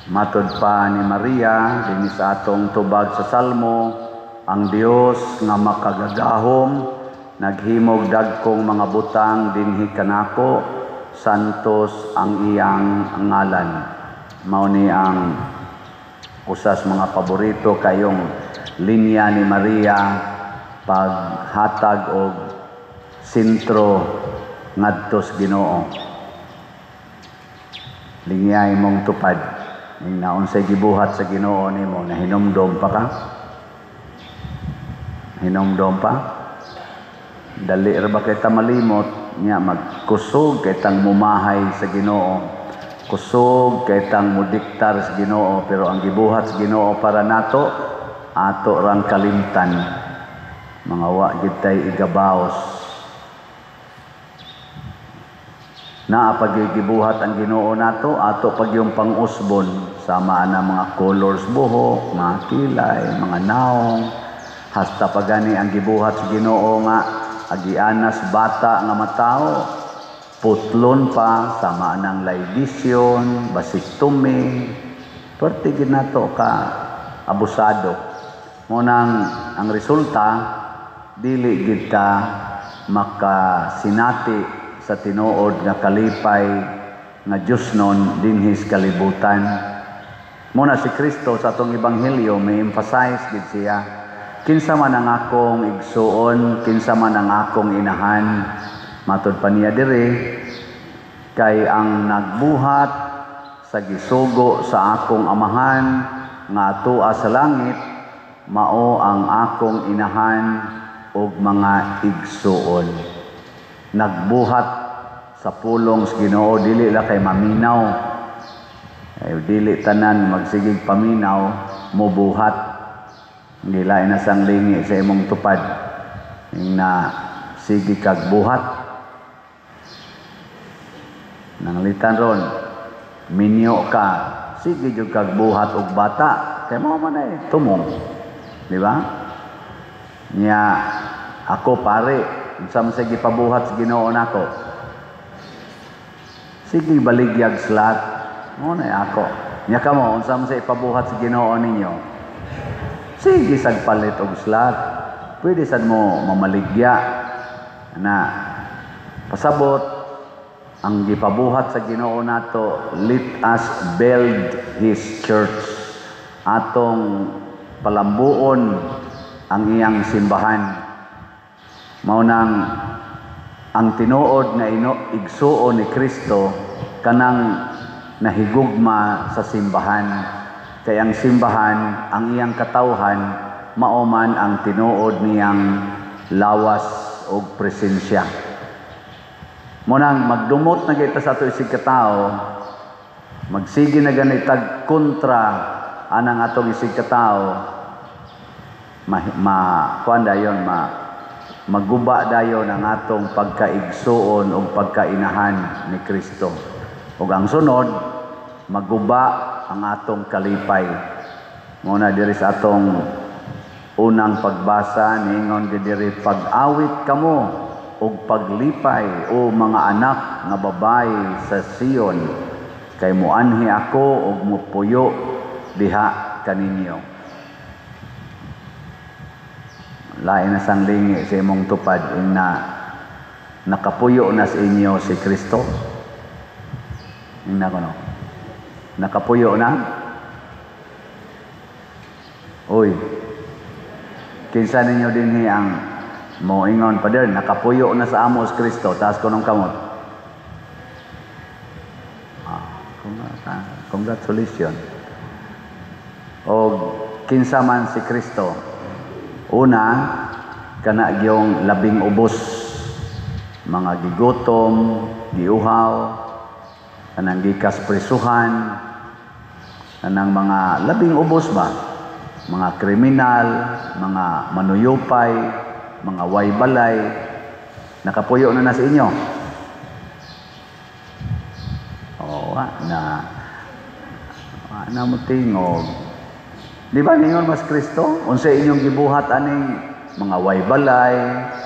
Matod pa ni Maria dinhi sa atong tubag sa Salmo, ang Dios nga makagagahom naghimog dagkong mga butang dinhi kanako, santos ang iyang ngalan. Mao ni ang usas mga paborito kayong linya ni Maria paghatag og sentro ngadto sa Ginoo. Lingyay mong tupad. Ning naunsay gibuhat sa Ginoo nimo, nahinumdom pa ka? Hinumdom pa? Dali ra ba kay ta malimot nya, magkusog kay tang mumahay sa Ginoo. Kusog kay tang mudiktar sa Ginoo, pero ang gibuhat sa Ginoo para nato, ato rang kalimtan. Mga wa gid tay igabaos. Naa pagigibuhat ang Ginoo nato, ato pag yung pang-usbon sama na mga colors buhok, mga kilay, mga naong, hasta pagani ang gibuhat sa Ginoo nga agianas bata nga matao, putlon pa sama nang libation, vasectomy, perti gid nato ka abusado. Munang ang resulta, dili gid ta makasinati sa tinuod nga kalipay nga Diyos nun dinhi sa kalibutan. Muna si Kristo sa atong ebanghelyo may emphasize gid siya. Kinsa man ang akong igsuon, kinsa man ang akong inahan. Matod pa niya diri, kay ang nagbuhat sa gisugo sa akong amahan nga atua sa langit, mao ang akong inahan ug mga igsuon. Nagbuhat sa pulong sa Ginoo, dili la kay maminaw. Ay, dili tanan magsigig paminaw mobuhat. Hindi lain na sang lingi sa imong tupad na sige kag buhat. Nanglitan ron, minyo ka, sige jud kag buhat og bata kay mao man ay tumong, di ba? Nya ako pare, unsa man say gipabuhat sa Ginoo nako? Sige baligyag slat. Mo na ako. Nya kamo, unsa man say ipabuhat sa Ginoo ninyo? Sige sag palit og slat. Pwede sad mo mamaligya na pasabot ang gipabuhat sa Ginoo nato, let us build His church. Atong palambuon ang iyang simbahan. Mao nang ang tinuod nga ino igsuon ni Kristo kanang nahigugma sa simbahan. Kay ang simbahan, ang iyang katawhan, mao man ang tinuod niyang lawas og presensya. Mao nang magdumot na kita sa ato isig katao, magsige na ganitag kontra anang atong isig katao, ma, ma kuan dayon, ma maguba dayon ang atong pagkaigsuon o pagkainahan ni Kristo. Ug ang sunod, maguba ang atong kalipay. Muna diri sa atong unang pagbasa, ningon diri, "Pag-awit kamo og paglipay, o mga anak nga babayi sa Sion, kay muanhi ako og mupuyo diha kaninyo." Lain na sang lingi sa imong tupad na nakapuyo na sa inyo si Kristo. Ingna ko no. Nakapuyo na? Uy. Kinsa ninyo dinhi ang moingon, "Pader, nakapuyo na sa amo si Kristo"? Taas ko ng kamot. Ah, congratulations. O kinsa man si Kristo? Una, kana gyong labing ubos, mga gigutom, giuhaw, kanang gikas prisuhan, kanang mga labing ubos ba, mga kriminal, mga manuyupay, mga waybalay, nakapuyo na na sa inyo. Oh, wa na. Wa na mo tingog. Di ba ningon mas Kristo? Unsa inyong gibuhat aning mga waybalay,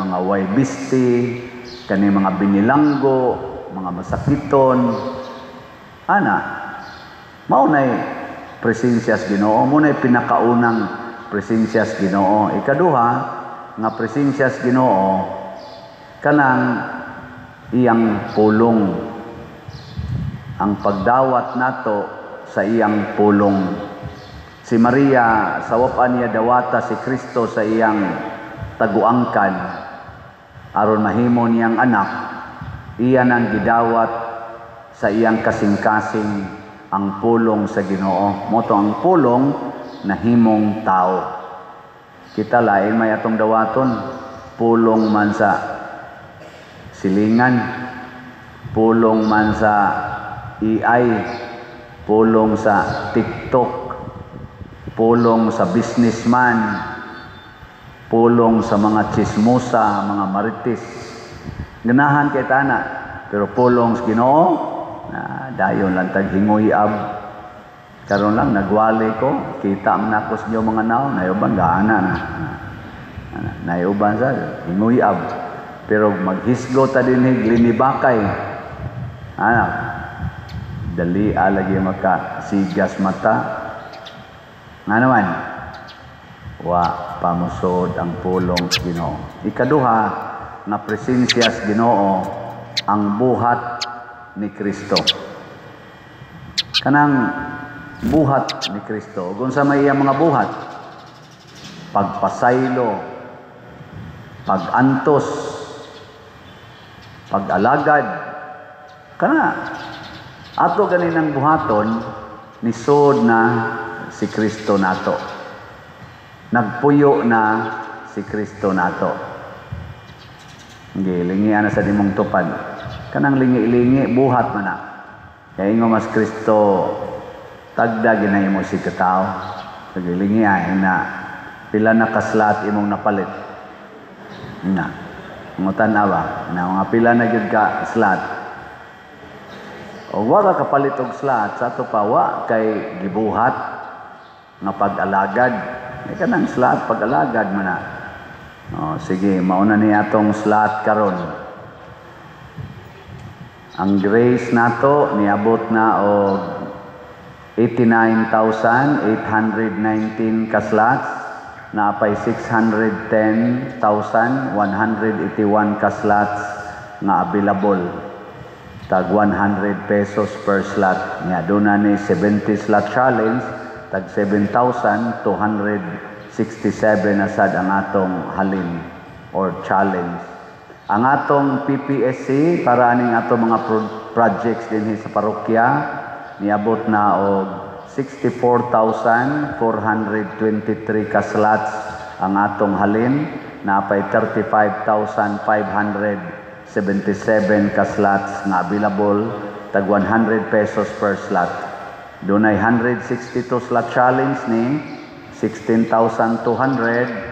mga waybisti, kani mga binilanggo, mga masakiton, ana, mao nay Presensya sa Ginoo mo na pinakaunang presensya sa Ginoo. Ikaduha nga presensya sa Ginoo, kanang iyang pulong. Ang pagdawat nato sa iyang pulong. Si Maria, sa wa pa niya dawata si Kristo sa iyang taguangkan aron mahimo niyang anak, iya nang gidawat sa iyang kasing-kasing ang pulong sa Ginoo. Mao to ang pulong nahimong tao. Kita, lain may atong dawaton, pulong man sa silingan, pulong man sa AI, pulong sa TikTok, pulong sa businessman, pulong sa mga chismosa, mga marites. Ganahan kay tana, pero pulong sa Ginoo na dayon lang tag hingoy-ab. Karon lang nagwali ko, kita man ako sa inyo mga naw, nayuban gaana na. Nayuban sa hingoy-ab. Pero maghisgo ta dinhi linibakay. Ana, dali lagi maka sigas mata. Nga naman, wa pamusod ang pulong sa Ginoo. Ikaduha nga presensya sa Ginoo, ang buhat ni Kristo. Kanang buhat ni Kristo. Kung sa may iyang mga buhat, pagpasaylo, pagantos, pag-alagad, kana ato ganinang buhaton, nisod na si Kristo nato. Nagpuyo na si Kristo nato. Hindi, lingian na sa dimong tupad. Kanang lingi-lingi, buhat man na. Kaya ingo mas Kristo, tagda ginay mo si katao. Sige, lingi na pila na ka-slot imong napalit. Na. Ngutan na ba? Na mga pila na gyud ka slot. O wa ka kapalit og slot sa ato pa, wa kay gibuhat nga pag-alagad. Ay, kanang slot pag-alagad man na. O, sige, mauna ni atong slot karon. Ang grace nato niabot na og 89,819 ka slots, naapay 610,181 ka slots nga available. Tag 100 pesos per slot. Nya doon na ni 70 slot challenge, tag 7,267 na sad ang atong halin or challenge. Ang atong PPSC para aning atong mga projects dinhi sa parokya niabot na og 64,423 ka slots ang atong halin, napay 35,577 ka slots nga available, tag 100 pesos per slot. Dunay 162 slot challenge ni 16,200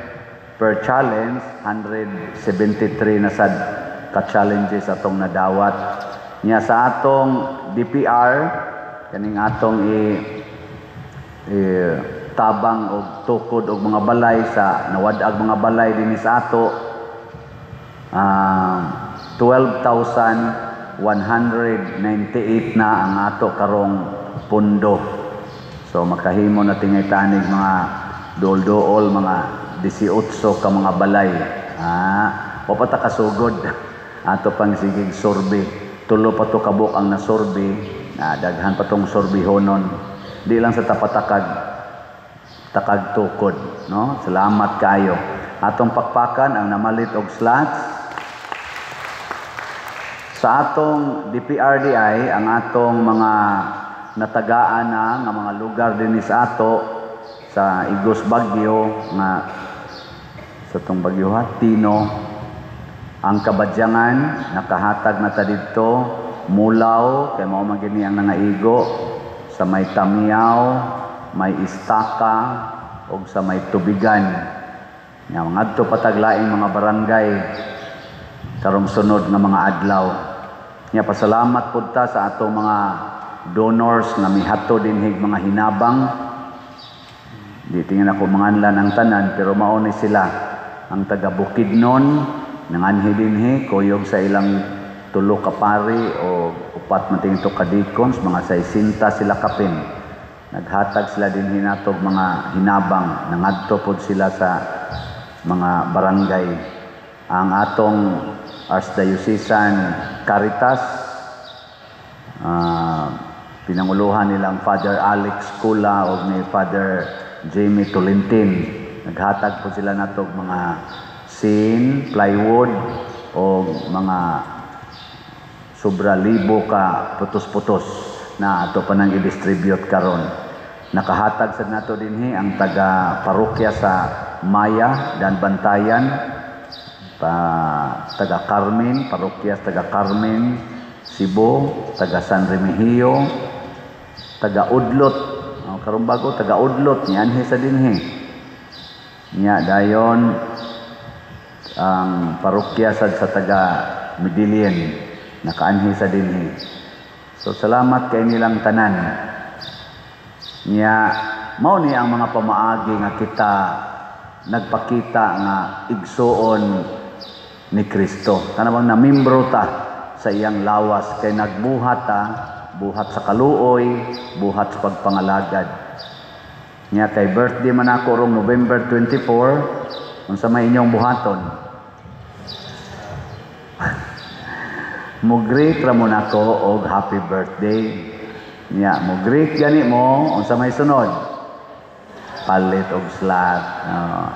per challenge, 173 na sad ka challenges atong nadawat. Nya sa atong DPR, kaning atong i tabang og tukod og mga balay sa nawad-ag mga balay dinhi sa ato, 12,198 na ang ato karong pundo. So makahimo na tingay tanig mga duol-duol mga 18 ka mga balay. Wa pa ta kasugod. Ato pang sigig survey. Tulo pa to kabuk ang nasurvey. Daghan pa tong surveyhonon. Di lang sa tapatakag takag tukod, no? Salamat kayo. Atong pakpakan ang namalit og slots. Sa atong DPRDI, ang atong mga natagaan na nga mga lugar dinhi sa ato sa Igos Bagyo nga sa tong Bagyo ha, Tino, ang Kabadyangan nakahatag na ta didto, Mulaw kay mao man gini ang nangaigo sa may Tamiyaw, may Istaka ug sa may Tubigan. Nya ngadto pataglaing mga barangay karong sunod nga mga adlaw. Nya pasalamat pud ta sa atong mga donors nga mihato dinhig mga hinabang. Di tingin ako manganlan ang tanan, pero mao ni sila ang taga Bukidnon nanganhi dinhi kuyog sa ilang tulo ka pari o upat man tingin to ka deacons, mga 60 sila kapin. Naghatag sila dinhi nato og mga hinabang, nangadto pod sila sa mga barangay. Ang atong Archdiocesan Caritas, pinanguluhan nilang Father Alex Kula o ni Father Jamie Tolentin. Naghatag po sila nato og mga sin, plywood o mga sobra libo ka putos-putos na ato pa nang i-distribute karon. Nakahatag sad nato dinhi ang taga parokya sa Maya, Daanbantayan, pa taga Carmen, parokya sa taga Carmen, Cebu, taga San Remigio, taga Udlot. Oh, karon bago taga Udlot nianhi sa dinhi. Nya dayon ang parokya sad sa taga Medellin nakaanhi sa dinhi. So salamat kay nilang tanan. Nya mao ni ang mga pamaagi nga kita nagpakita nga igsuon ni Kristo. Kanabang namimbro ta sa iyang lawas kay nagbuhat ta, buhat sa kaluoy, buhat sa pagpangalagad. Nya kay birthday man ako rong November 24, unsa may inyong buhaton? Mo-greet ra mo nako og happy birthday. Nya mo-greet gani mo, unsa may sunod? Palit og slot.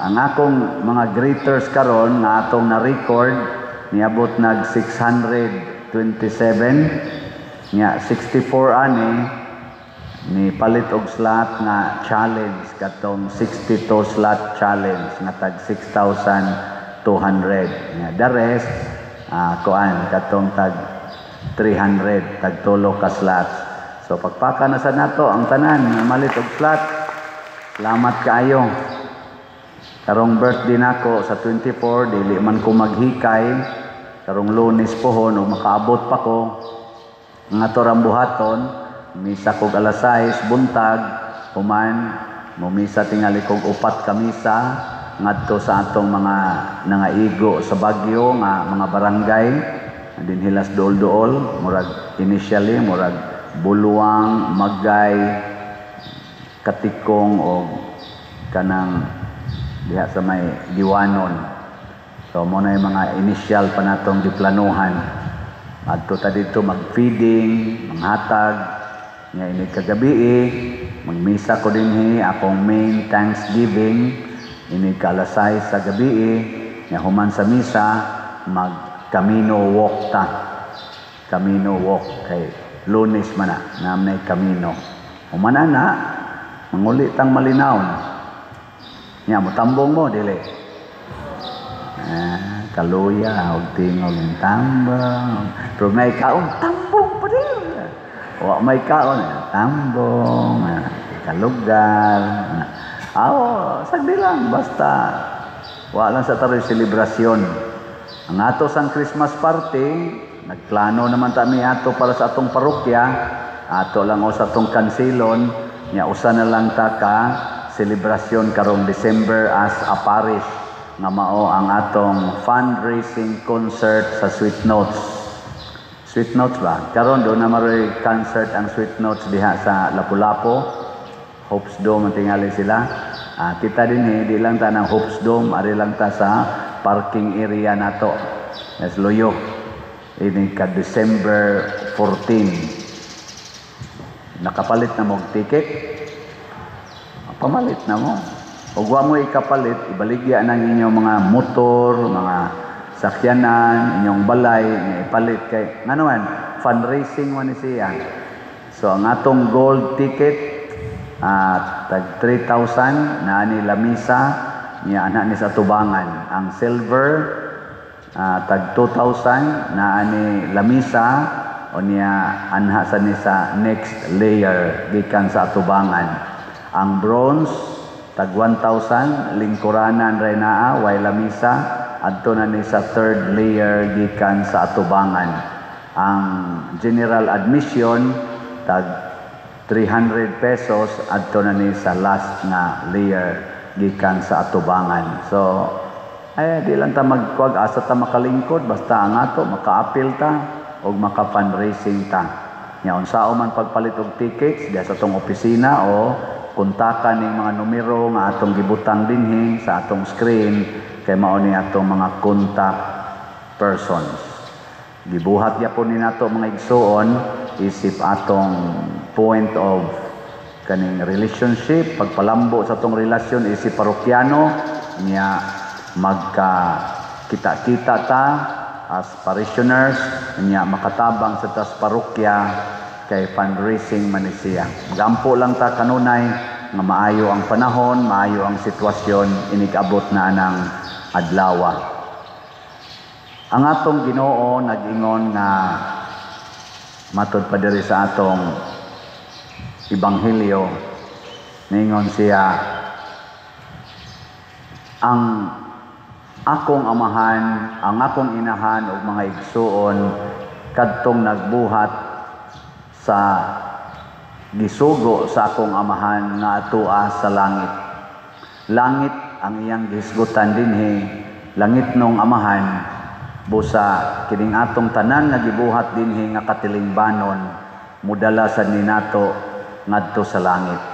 Ang akong mga greeters karon nga atong na-record niabot nag 627. Nya 64 ani ni palit og slot nga challenge, katong 62 slot challenge nga tag 6,200. Nya the rest, kuan, katong tag 300, tag tulo ka slots. So pagpaka na sa nato ang tanan nga malit og slot. Salamat kaayo. Karong birthday nako sa 24, dili man ko maghikay. Karong Lunes pohon og makaabot pa ko. Nga ato rang buhaton, misa kog alas 6 buntag, human mumisa tingali kog upat ka misa ngadto sa atong mga nangaigo sa Baguio nga mga barangay dinhilas duol-duol, murag initially murag Buluang, Magay, Katikong o kanang diha sa may Giwanon. So mo na yung mga initial pa natong giplanuhan. Adto ta dito mag-feeding, manghatag nya ini kagabi, magmisa ko dinhi akong main Thanksgiving ini ka alas 6 sa gabi. Nya human sa misa, mag Camino walk ta. Camino walk kay Lunes man na, namnay Camino. Human na, manguli tang Malinawon. Nya motambong mo, dili? Ah, kaluya og tingog ng tambong. Pero may kaon, tambong pa din. Wa may kaon, tambong, kalugar. Aw, sagdi lang, basta wa lang sa taroy selebrasyon. Ang ato sang Christmas party, nagplano naman ta mi ato para sa atong parokya, ato lang o sa atong kansilon, nya usa na lang ta ka selebrasyon karong December as a parish nga mao ang atong fundraising concert sa Sweet Notes. Sweet Notes ba? Karon do na maroy concert ang Sweet Notes diha sa Lapu-Lapu. Hopes Dome ang tingali sila. Kita din eh, di lang ta ng Hopes Dome, ari lang ta sa parking area nato. Yes, Luyo. Ini ka December 14. Nakapalit na mo og ticket? Pamalit na mo. Ug wa mo ikapalit, ibaligya nang inyong mga motor, mga sakyanan, inyong balay, nga ipalit kay ngano man, fundraising man ni siya. So ang atong gold ticket, tag 3,000 na ni lamisa niya ana ni sa tubangan. Ang silver, tag 2,000 na ani lamisa o niya anha sa ni sa next layer gikan sa atubangan. Ang bronze tag 1,000, lingkuranan ray naa, way lamisa, adto na ni sa third layer gikan sa atubangan. Ang general admission tag 300 pesos, adto na ni sa last nga layer gikan sa atubangan. So ay di lang ta magkuwag, asa ta makalingkod, basta ang ato makaapil ta og maka-fundraising ta. Nya unsao man pagpalit og tickets diha sa atong opisina o kontakan ning mga numero nga atong gibutang dinhi sa atong screen kay mao ni atong mga contact persons. Gibuhat gyapon ni nato, mga igsuon, isip atong point of kaning relationship, pagpalambo sa atong relasyon isip parokyano niya, magka kita-kita ta as parishioners niya, makatabang sa tas parokya kay fundraising man ni siya. Magampo lang ta kanunay nga maayo ang panahon, maayo ang sitwasyon inig-abot na ng adlaw. Ang atong Ginoo nag-ingon nga matod pa diri sa atong ebanghelyo, ningon siya, "Ang akong amahan, ang akong inahan ug mga igsuon kadtong nagbuhat sa gisugo sa akong Amahan nga atua sa langit." Langit ang iyang gihisgutan dinhi, langit nong Amahan, busa kining atong tanan nga gibuhat dinhi nga katilingbanon mudala sa ninato ngadto sa langit.